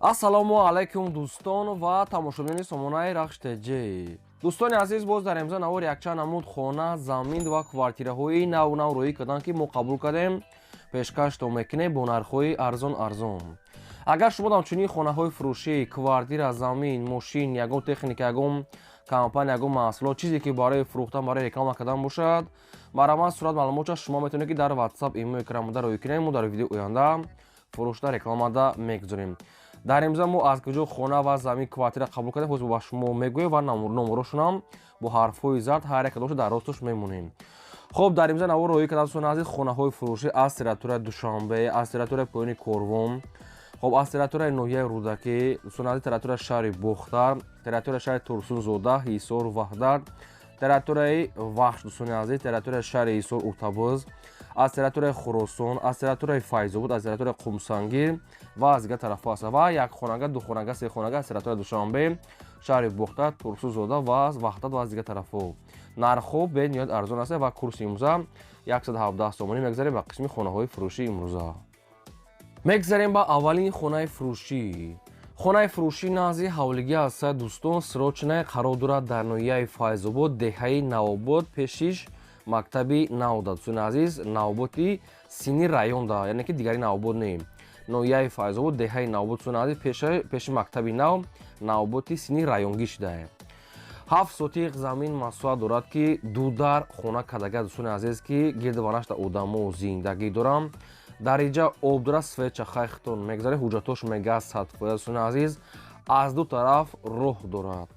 Ассалому алайкум, дӯстон ва тамошобинони сомонаи Рахш ТЖ. Дӯстони азиз, боз дар имза навор якчанд намуд хона, замин ва квартираҳои нав нав роӣ карданд, ки мо қабул кардем, пешкаштон мекунем бо нархҳои арзон арзон. Агар шумо ҳамчунин хонаҳои фурӯшӣ, квартира, замин, мошин, ягон техника, ягон компания, ягон маҳсулот, чизе ки барои фурӯхтан, барои реклама кардан бошад, марҳамат, сурат, маълумотша шумо метавонед, ки дар WhatsApp, имо, экранмода роӣ кунем. Мо дар видеои оянда фурӯшда, рекламада мегузорем. Дар имза мо аз куҷо хона ва замин, квартира қабул кардем, ҳозир ба шумо мегӯем ва номерошонам бо ҳарфҳои зард ҳар як кадомшо дар росташ мемонем. Хуб, дар имза навор роӣ кардам, дӯстони азиз, хонаҳои фурӯшӣ аз территорияи Душанбе, аз территорияи поёни Корвон, хоб, аз территорияи ноҳияи Рӯдакӣ, дӯстони азиз, территорияи шаҳри Бохтар, территорияи шаҳри Турсунзода, Ҳисор, Ваҳдат, территорияи Вахш, дӯстони азиз, территорияи шаҳри Ҳисор, Уртабуз, аз территорияи Хуросон, аз территорияи Файзобод, аз территорияи Қумсангир ва аз дигар тарафҳо аст ва якхонага, духонага, сехонага аз территорияи Душанбе, шаҳри Бохтар, Турсунзода ва аз Ваҳдат ва аз дигар тарафҳо. Нархҳо бениҳоят арзон аст ва курси имрӯза 117 сомонӣ. Мегзарем ба қисми хонаҳои фурӯшии имрӯза. Мегзарем ба аввалин хонаи фурӯшӣ. Хонаи фурӯшӣ назди ҳавлигӣ аст, дӯстон, срочная қарор дорад дар ноҳияи Файзобод, деҳаи Навобод, пешиш мактаби Навда. Дӯстони азиз, Навоботи сини районда, яъне ки дигари Навобод не, ноҳияи Файзобод, деҳаи Навобод, дӯстони азиз, пеши мактаби нав, Навоботи сини районгӣ шудае. 7 сотиқ замин масоҳат дорад, ки ду дар хона кардага, дӯстони азиз, ки гирду ванашда одамо зиндагӣ дорам. Дар инҷа об дорад, свет ча хайхтон мегзаре. Ҳуҷҷатош мега 100%, дӯстони азиз. Аз ду тараф роҳ дорад.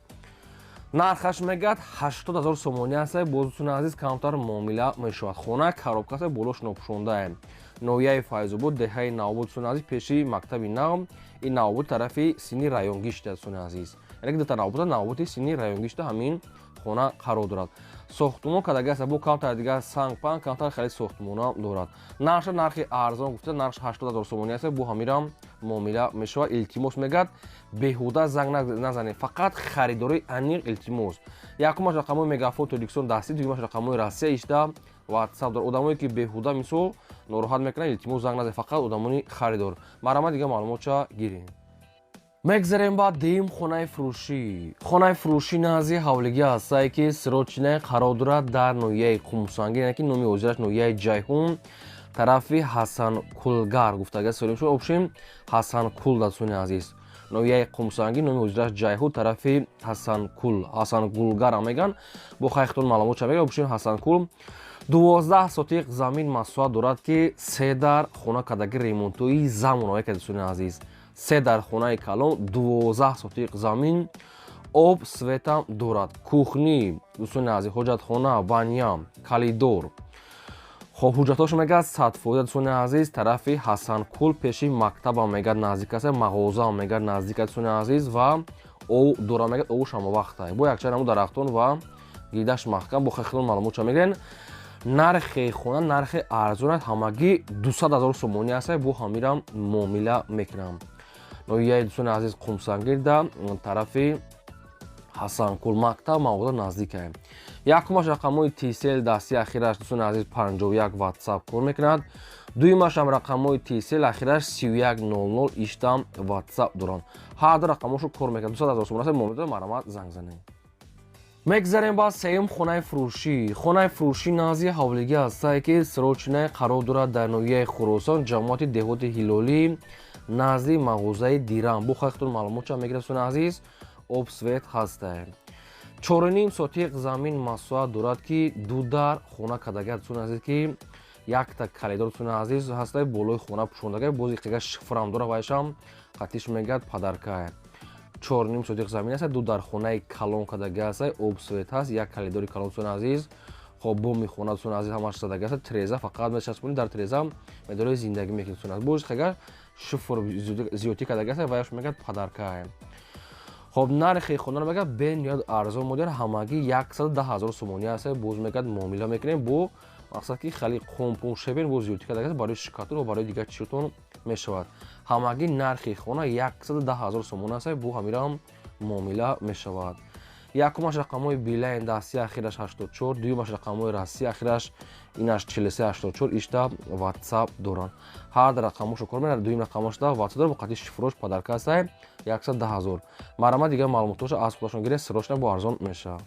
Нархаш мегӯяд 80 000 сомонӣ аст. Боз, дӯстони азиз, камтар муомила мешавад. Хона коробка аст, болош нопӯшондае. Ноҳияи Файзобод, деҳаи Навобод, дӯстони азиз, пеши мактаби нав. Ин Навобод тарафи сини районгӣ шуда, дӯстони азиз, яъне ки дута Навобода, Навоботи сини районгӣ шуда ҳамин хона қарор дорад. Сохтумон кардага аст, бо камтар дигар санг панг, камтар хеле сохтумонам дорад. Нархша нархи арзон гуфта, нархш 80 000 сомонӣ аст, бо ҳамирам муомила мешавад. Илтимос, мегӯяд, беҳуда занг назанед, фақат харидорои аниқ, илтимос. Якумаш рақамҳои Мегафон Тоҷикистон дастӣ, дуюмаш рақамҳои Россия ишта Ватсап дор. Одамое ки беҳуда мисол нороҳат мекунанд, илтимос, занг назанед, фақат одамони харидор. Марҳамат, дигар маълумотча гирем. Мегзарем ба дуюм хонаи фурӯшӣ. Хонаи фурӯшӣ назди ҳавлигӣ ҳастае, ки срочная қарор дорад дар ноҳияи Қумсангир, яъне ки номи ҳозираш ноҳияи Ҷайҳун, тарафи Ҳасанкулгар гуфтага солим шуд, общем, Ҳасанкул, дӯстони азиз. Ноҳияи Қумсангир, номи ҳозираш Ҷайҳун, тарафи Ҳасанкул, Ҳасанкулгар меган, бо хайхтон маълумот ша мега. Общем, Ҳасанкул. 12 сотиқ замин масоҳат дорад, ки се дар хона кардаги, ремонтҳои замонаво ка, дӯстони азиз, се дар хонаи калон, 12 сотиқ замин, об, свет ам дорад, кухня, дӯстони азиз, ҳоҷатхона, баня, коридор. Хоб, ҳуҷҷатҳошо мегӯяд 100%, дӯстони азиз. Тарафи Ҳасанкул, пеши мактабам мегӯяд наздик аст, мағозаам мегӯяд наздик аст, дӯстони азиз, ва об дора, мегӯяд, обуш ҳамавақта, бо якчанд намуд дарахтон ва гирдаш маҳкам. Бо хелон маълумотша мегирен. Нархи хона нархи арзон аст, ҳамагӣ 200 000 сомонӣ аст, бо ҳамирам муомила мекунам. Ноҳияи, дӯстони азиз, Қумсангирда, тарафи Ҳасанкул, мактаб, мағоза наздикае. Якумаш рақамҳои Тисел дасти, ахираш, дӯстони азиз, 51, Ватсап кор мекунад. Дуюмашам рақамҳои Тисел, ахираш 3100, иштам Ватсап доранд. Ҳар ду рақамҳошо кор мекунад. 200 000 сомон аст, муомила, марҳамат, занг занед. Мегзарем ба сеюм хонаи фурӯшӣ. Хонаи фурӯшӣ назди ҳавлигӣ ҳастае, ки срочная қарор дорад дар ноҳияи Хуросон, ҷамоати деҳоти Ҳилолӣ, назди мағозаи Дирам. Бо хайхтон маълумотча мегирад, дӯстони азиз. Об, свет ҳастае. 4,5 сотиқ замин масоҳат дорад, ки ду дар хона кардага, дӯстони азиз, ки якта коридор, дӯстони азиз, ҳастае, болои хона пӯшондага, боз иқига шифрам дорад, вайшам қатиш мегӯяд подарка. 4,5 сотиқ замин аст, ду дар хонаи калон кардага аст, об, свет ҳаст, як коридори калон, дӯстони азиз. Хоб, боми хона, дӯстони азиз, ҳамаш задага аст. Треза фақат мечаспонӣ, дар треза медори зиндагӣ мекунӣ, дӯстони азиз. Боз хага шифр зиёдтӣ кардаги аст, ваяш мегӯяд подарка. Хоб, нархи хонаро мегӯяд бениҳоят арзон модер, ҳамагӣ 110 000 сомонӣ аст. Боз мегӯяд муомила мекунем, бо мақсад ки хеле қумпун шебен боз зиёдтӣ кардаги аст, барои шикатун ва барои дигар чизотон мешавад. Ҳамагӣ нархи хона 110 000 сомон аст, бо ҳамирам муомила мешавад. Якумаш рақамҳои Билайн дасти, ахираш 84, дуюмаш рақамҳои Россия, ахираш инаш 4384, ишта WhatsApp доранд. Ҳар рақамҳошо кор менад, дуюм рақамҳошда WhatsApp дорад, бо қати шифрош подарка ҳастай, 110 ҳазор. Марҳамат, дигар маълумотҳошо аз худашон гиред, срочно бо арзон мешавад.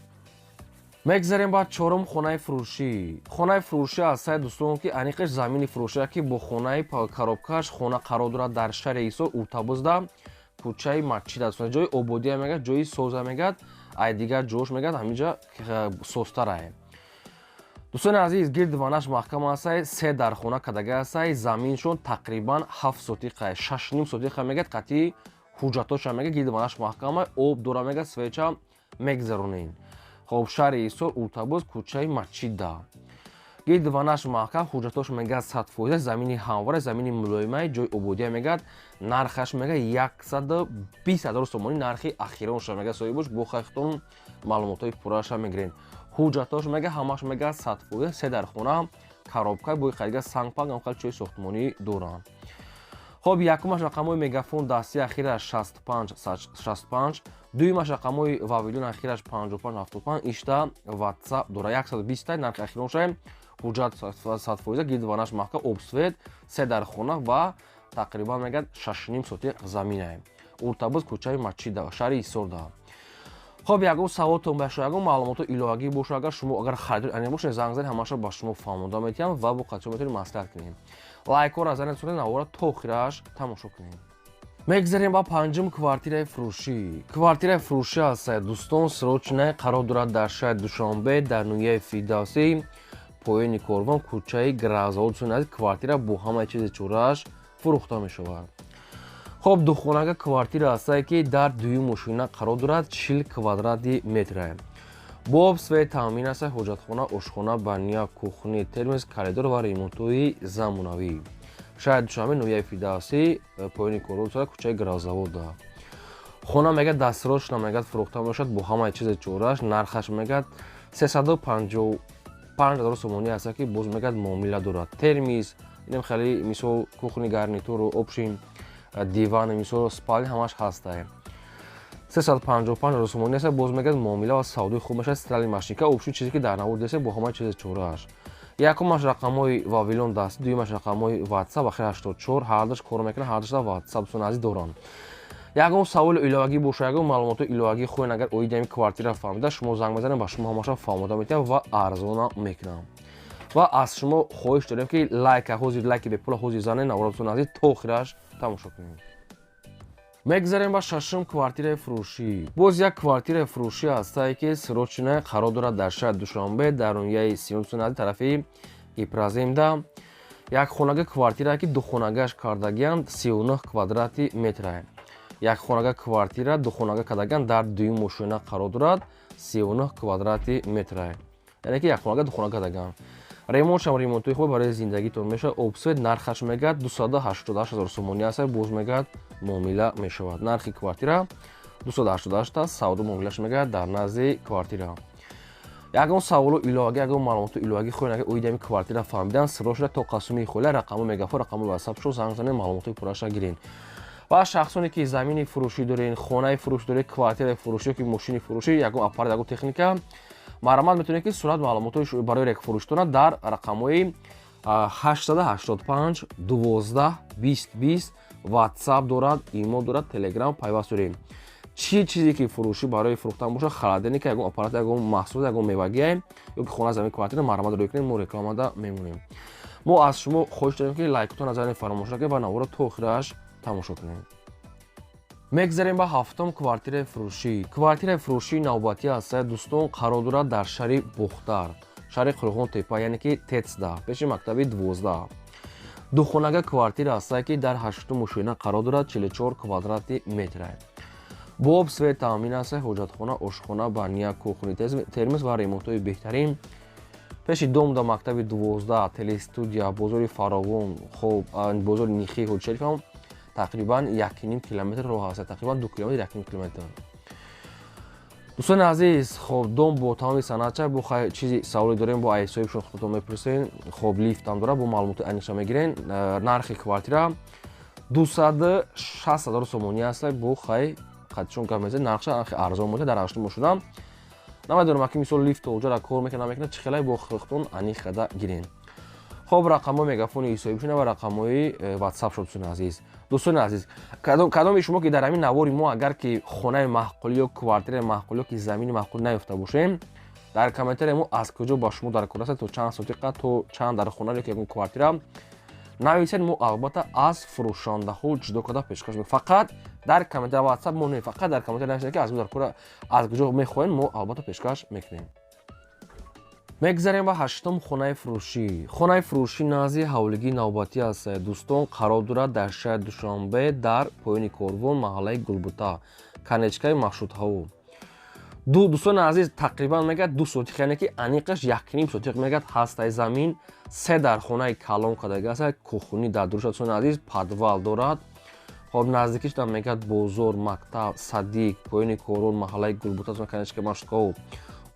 Мегзарем ба чорум хонаи фурӯшӣ. Хонаи фурӯшӣ ҳастае, дӯстон, ки аниқаш замини фурӯшия, ки бо хонаи коробкаш хона қарор дорад дар шаҳри Ҳисор, Уртабузда, кӯчаи Масҷид аст. Ҷои ободия мегӯяд, ҷои соза мегӯяд, ай дигар ҷош мегӯяд, ҳаминҷа созтарае. Дӯстони азиз, гирди ванаш маҳкам ҳастай, се дар хона кадага ҳастай, заминшон тақрибан 7 сотиқа, 6,5 сотиқа мегӯяд, қатъи ҳуҷҷатоша мегӯяд, гирди ванаш маҳкама, об дора мегӯяд, свеча мегзаронем. Хоб, шаҳри Ҳисор, Уртабоз, кӯчаи Масҷида, гирди ванаш маҳкам, ҳуҷҷатош мегӯяд 100%, замини ҳамвора, замини мулоимаи ҷои ободия мегӯяд. Нархаш мегӯяд 120 000 сомонӣ, нархи ахиронша мегӯяд соҳибош, бо хайхтон маълумотҳои пурраша мегирен. Ҳуҷҷатош мегӯяд ҳамаш мегӯяд 100%, се дар хона, коробка, бои хайдига сангпанг, ҳамхел чои сохтмонӣ доранд. Хоб, якумаш рақамҳои Мегафон дасти, ахираш 65 65, дуюмаш рақамҳои Вавилон, ахираш 55 75, ишта WhatsApp дора. 120 нархи ахиронша, ҳуҷҷат 100%, гирдванаш маҳкам, об, свет, се дар хона ва тақрибан мегӯяд 6,5 сотиқ заминае. Уртабуз, кӯчаи Масҷида, шаҳри Ҳисорда. Хоб, ягон саволтон бошад, ягон маълумоти иловагӣ бошад, агар шумо агар харидор ане бошед, занг занед, ҳамаша ба шумо фаҳмонда метиҳам ва бо қатъиё метавонем маслиҳат кунем. Лайкҳоро занед, навора то охираш тамошо кунем. Мегзарем ба панҷум квартираи фурӯшӣ. Квартираи фурӯшӣ ҳастад, дӯстон, срочно қарор дорад дар шаҳри Душанбе, дар ноҳияи Фирдавсӣ, поёни Корвон, кӯчаи Гразовод. Квартира бо ҳамаи чизи чорааш фурӯхта мешавад. Хоб, духонага квартира ҳастае, ки дар дуюм мошина қарор дорад, 40 квадрати метра, бо об, свет таъмин аст, ҳоҷатхона, ошхона, баня, кухни, термос, коридор ва ремонтҳои замонавӣ. Шаҳри Душанбе, ноҳияи Фирдавсӣ, поёни Корвон, кӯчаи Гразовода. Хона мегӯяд дастрочно мегӯяд фурӯхта мешавад бо ҳамаи чизи чорааш. Нархаш мегӯяд 355 000 сомонӣ аст, ки боз мегӯяд муомила дорад. Термос, инам хеле мисол кухни гарнитуру общий диван, мисол спальня, ҳамаш ҳастае. 355 000 сомонӣ аст, боз мегӯяд муомила ва савдои хуб мешавад. Стиральный машинка, общий чизе ки дар навор десе, бо ҳамаи чизи чорааш. Якумаш рақамҳои Вавилон даст, дуюмаш рақамҳои WhatsApp, ахир 84, ҳардаш кор мекунад, ҳардашда WhatsApp дӯстони азиз доранд. Ягон саволи иловагӣ боша, ягон маълумоти иловагӣ хоҳед, агар оиди ҳамин квартира фаҳмида, шумо занг мезанед, ба шумо ҳамаша фаҳмода метиҳам ва арзона мекунам. Ва аз шумо хоҳиш дорем, ки лайка ҳозир, лайки бепула ҳозир занед, навора, дӯстони азиз, то охираш тамошо кунед. Мегзарем ба шашум квартираи фурӯшӣ. Боз як квартираи фурӯшӣ ҳастае, ки срочно қарор дорад дар шаҳри Душанбе, дар ноҳияи Сино, дӯстони азиз, тарафи Гипроземда. Як хонага квартира, ки духонагаш кардагианд, 39 квадрати метра. Як хонага квартира духонага кардагианд, дар дуюм мошина қарор дорад, 39 квадрати метра, яъне ки як хонага духонага кардагианд. Ремонтшам ремонтҳои хуб, барои зиндагитон мешавад, об, свет. Нархаш мегӯяд 288 ҳазор сомонӣ аст, боз мегӯяд муомила мешавад. Нархи квартира 288 аст, савдо муомилаш мегӯяд дар назди квартира. Ягон саволу иловагӣ, ягон маълумоту иловагӣ хоҳед, агар оиди ҳамин квартира фаҳмидан, срочно то қасуми хола рақаму Мегафон, рақаму WhatsApp шо занг занед, маълумотҳои пурраша гирен. Ва шахсоне ки замини фурӯшӣ дорен, хонаи фурӯшӣ доред, квартираи фурӯшӣ ёки мошини фурӯшӣ, ягон аппарат, ягон техника, марҳамат, метавонед ки сурат маълумотҳои барои фурӯшитона дар рақамҳои 885 12 20 20, WhatsApp дорад, имо дорад, Telegram пайваст дорем. Чӣ чизе ки фурӯшӣ барои фурӯхтан бошад, холодильника, ягон аппарат, ягон маҳсулот, ягон мевагия ёки хона, замин, квартира, марҳамат рӯй кунед, мо рекламада мемонем. Мо аз шумо хоҳиш дорем, ки лайкотон назар фаромӯш накунед ва наворо то охираш тамошо кунед. Мегзарем ба ҳафтум квартираи фурӯшӣ. Квартираи фурӯшии навбатӣ ҳастае, дӯстон, қарор дорад дар шаҳри Бохтар, шаҳри Қурғон Тепа, яъне ки ТЭЦда, пеши мактаби 12. Духонага квартира ҳастае, ки дар ҳаштум мошина қарор дорад, 44 квадрати метра, бо об, свет таъмин аст, ҳоҷатхона, ошхона, баня, кухни, термос ва ремонтҳои беҳтарин. Пеши дом да мактаби 12, телестудия, бозори Фаровон, хоб, бозори Нихи, Ҳоҷишарифам тақрибан 1,5 километр роҳ аст, тақрибан 2 километр, 1,5 километр. Дӯстони азиз, хоб, дом бо тамоми санъатча. Бо чизи саволе дорем, бо айсоибшон худтон мепурсен. Хоб, лифтам дорад, бо маълумоти аниқша мегирен. Нархи квартира 260 000 сомонӣ аст, бо хай қатишон гап мезанед, нархша нархи арзон бошад. Дар ҳаштум мошина. Намедонам, ки мисол лифт оҷара кор мекунад, намекунад, чӣ хелай бо худтон аниқ карда гирен. Хоб, рақамҳои мегафони ҳисобишона ва рақамҳои ватсап шуд. Дӯстони азиз, дӯстони азиз, кадоми шумо ки дар ҳамин навори мо агар ки хонаи маъқулӣ ё квартираи маъқулӣ ё ки замини маъқулӣ наёфта бошем, дар комментария мо аз куҷо ба шумо дар кор аст, то чанд сотиқа, то чанд дар хона ё ки ягон квартира нависед, мо албатта аз фурӯшандаҳо ҷудо карда пешкаш мекунем. Фақат дар комментария, ватсап мо не, фақат дар комментария нависед, ки аз дар кора, аз куҷо мехоҳем, мо албатта пешкаш мекунем. Мегзарем ба ҳаштум хонаи фурӯшӣ. Хонаи фурӯшӣ назди ҳавлигии навбатӣ аст, дӯстон, қарор дорад дар шаҳри Душанбе, дар поёни корвон, маҳаллаи Гулбута, конечкаи маршрутҳао. Ду, дӯстони азиз, тақрибан мегӯяд 2 сотиқ, яъне ки аниқаш 1,5 сотиқ мегӯяд ҳастаи замин. Се дар хонаи калон кардага аст, кухни дар дуруша, дӯстони азиз, подвал дорад. Хоб, наздикишам мегӯяд бозор, мактаб, садик, поёни корвон, маҳаллаи Гулбута, конечкаи маршрутҳао.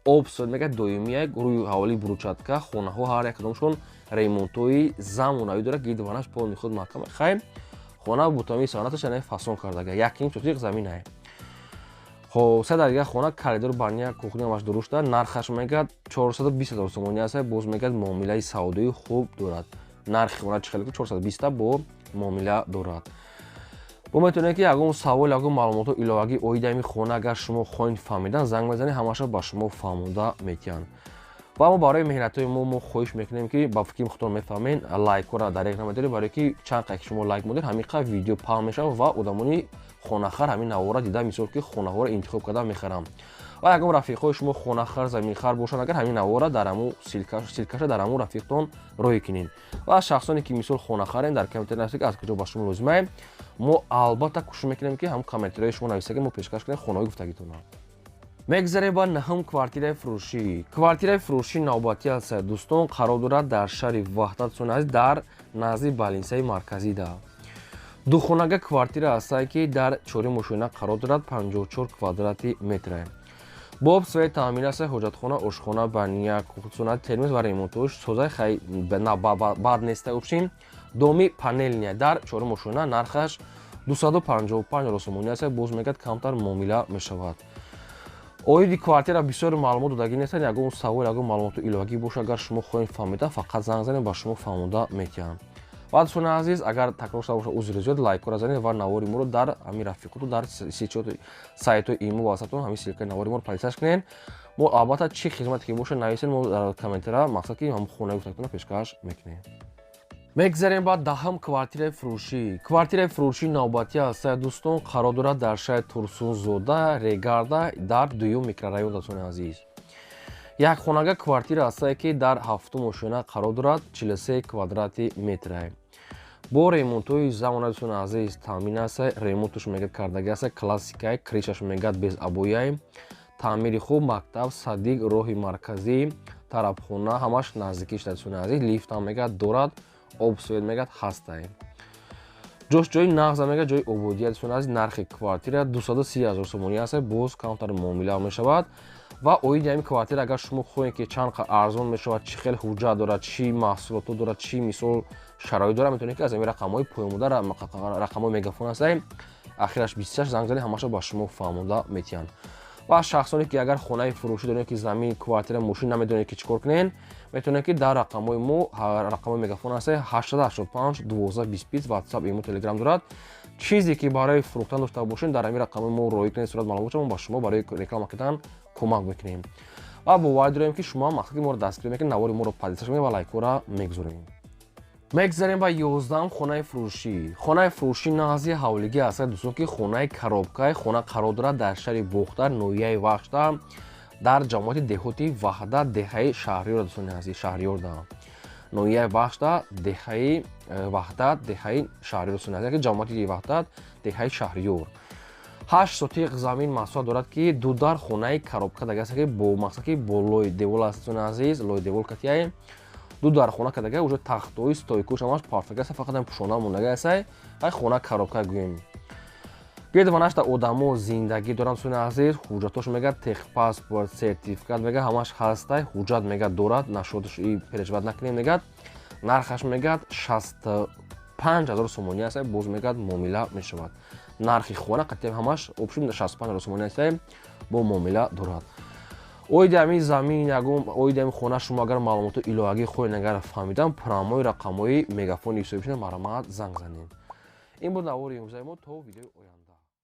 Об свет мегӯяд доимия, рӯи ҳавлӣ брусчатка. Хонаҳо ҳар як кадомшон ремонтҳои замонавӣ дорад, гидванаш полный худ маҳкам. Хай, хона бутоми санаташ, яъне фасон кардага, 1,5 сотиқ заминае. Хоб, се дар дигар хона, коридор, баня, кухня ҳамаш дурушта. Нархаш мегӯяд 420 000 сомонӣ аст. Боз мегӯяд муомилаи савдои хуб дорад. Нархи хона чӣ хеле, 420 бо муомила дорад. Бо метавонед ки ягон савол, ягон маълумотҳо иловагӣ оиди ҳамин хона агар шумо хоҳед фаҳмидан, занг мезанед, ҳамаша ба шумо фаҳмонда метиҳанд. Ва мо барои меҳнатҳои мо хоҳиш мекунем, ки ба фикри худтон мефаҳмед, лайкҳоро дареғ намедоред, барое ки чанд қадр ки шумо лайк модед, ҳамин қадр видео паҳн мешавад ва одамони хонахар ҳамин навора дида, мисол ки хонаҳоро интихоб карда мехаранд. Ва ягон рафиқҳои шумо хонахар, заминхар бошанд, агар ҳамин навора дар ҳамун ссылкаша дар ҳамун рафиқтон роҳӣ кунед. Ва шахсоне ки мисол хонахарен, дар комментария нависед, ки аз куҷо ба шумо лозимае, мо албатта кӯшиш мекунем, ки ҳамун комментарияи шумо нависаги мо пешкаш кунем хонаҳои гуфтагитона. Мегзарем ба наҳум квартираи фурӯшӣ. Квартираи фурӯшӣ навбатӣ аст, дӯстон, қарор дорад дар шаҳри Ваҳдат, дӯстони, дар назди больницаи марказида. Духонага квартира ҳастае, ки дар чорум ошёна қарор дорад, 54 квадрати метре. Бо об свет таъмин аст, ҳоҷатхона, ошхона, баня, кухня, термоз ва ремонтош созаи. Хай, бад неста, общем доми панельный дар чорум ошёна, нархаш 255 сомонӣ аст. Боз мегӯяд камтар муомила мешавад. Оиди квартира бисёр маълумот додагӣ нестанд. Ягон савол, ягон маълумоти иловагӣ боша, агар шумо хоҳед фаҳмида, фақат занг занед, ба шумо фаҳмонда метиҳанд. Ва дӯстони азиз, агар такрор шуда боша, узри зиёд. Лайкҳоро занед ва навори моро дар ҳамин рафиқоту дар сайтҳои имо ватсаптон ҳамин ссылкаи навори моро поделиться кунед. Мо албатта чӣ хизмате ки боша, нависед, мо дар комментария мақсад ки ҳамн хонаи гуфтагитонро пешкаш мекунем. Мегзарем ба даҳум квартираи фурӯшӣ. Квартираи фурӯшӣ навбатӣ аст, дӯстон, қарор дорад дар шаҳри Турсунзода, Регарда, дар дуюм микрорайон. Дӯстони азиз, якхонага квартира ҳастае, ки дар ҳафтум ошёна қарор дорад, 43 квадрати метре, бо ремонтҳои замона, дӯстони азиз, таъмин аст. Ремонташ мегӯяд кардаги аст, классикай, крышаш мегӯяд без обояй, таъмири хуб, мактаб, садик, роҳи марказӣ, тарабхона ҳамаш наздикиш. Дӯстони азиз, лифтам мегӯяд дорад, об свет мегӯяд ҳастай. Ҷош ҷои нағза, мегӯяд ҷои ободия. Дӯстони азиз, нархи квартира 230 000 сомонӣ аст, боз камтар муомила мешавад. Ва оиди ҳамин квартира агар шумо хоҳед, ки чанд қадр арзон мешавад, чӣ хел ҳуҷҷат дорад, чӣ маҳсулотҳо дорад, чӣ мисол шароит дорад, метавонед ки аз ҳамин рақамҳои поёнбуда, рақамҳои мегафон ҳастаи, ахираш 26, занг занед, ҳамаша ба шумо фаҳмонда метиҳанд. Ва шахсоне ки агар хонаи фурӯшӣ доред, ки замин, квартира, мошин, намедонед ки чӣ кор кунед, метавонед ки дар рақамҳои мо, рақамҳои мегафон ҳастаи 885 12 25, ватсап, имо, телеграм дорад. Чизе ки барои фурӯхтан дошта бошед, дар ҳамин рақамҳои мо роҳӣ кунед, сурат маълумот, мо ба шумо барои реклама кардан кӯмак мекунем. Ва боварӣ дорем, ки шумо мақсади моро дастгирӣ мекунед, навори моро поделиться мекунед ва лайкҳоро мегузоред. Мегзарем ба 11-ум хонаи фурӯшӣ. Хонаи фурӯшӣ назди ҳавлигӣ аст, дӯстон, ки хонаи коробкаи хона қарор дорад дар шаҳри Бохтар, ноҳияи Вахшта, дар ҷамоати деҳоти Ваҳдат, деҳаи Шаҳриёр. Дӯстони азиз, Шаҳриёрда, ноҳияи Вахшта, деҳаи Ваҳдат, деҳаи Шаҳриёр. Дӯстони азиз, ҷамоати Ваҳдат, деҳаи Шаҳриёр, 8 сотиқ замин масоҳат дорад, ки дудар хонаи коробка дагаст, ки бо мақсад ки бо лой девол аст. Дӯстони азиз, лой девол катияи ду дар хона кардага, уже тахтои стойкош ҳамаш партага аст, фақат пӯшона мондага аст. Ай хона коробка гӯем, гирдванашта одамо зиндагӣ доранд. Дӯстони азиз, ҳуҷҷатош мегӯяд техпаспорт, сертификат мегӯяд ҳамаш ҳастай, ҳуҷҷат мегӯяд дорад, нашодаш переживать накунем. Мегӯяд нархаш мегӯяд 65 000 сомонӣ аст, боз мегӯяд муомила мешавад. Нархи хона қатъи ҳамаш общем 65 000 сомонӣ аст, бо муомила дорад. Оиди ҳамин замин, ягон оиди ҳамин хона шумо агар маълумоти иловагӣ хоҳед, агар фаҳмидан, прямой рақамҳои Мегафони ҳисоби шуда, марҳамат, занг занед. Ин буд навори имрӯзаи мо. То видеои оянда.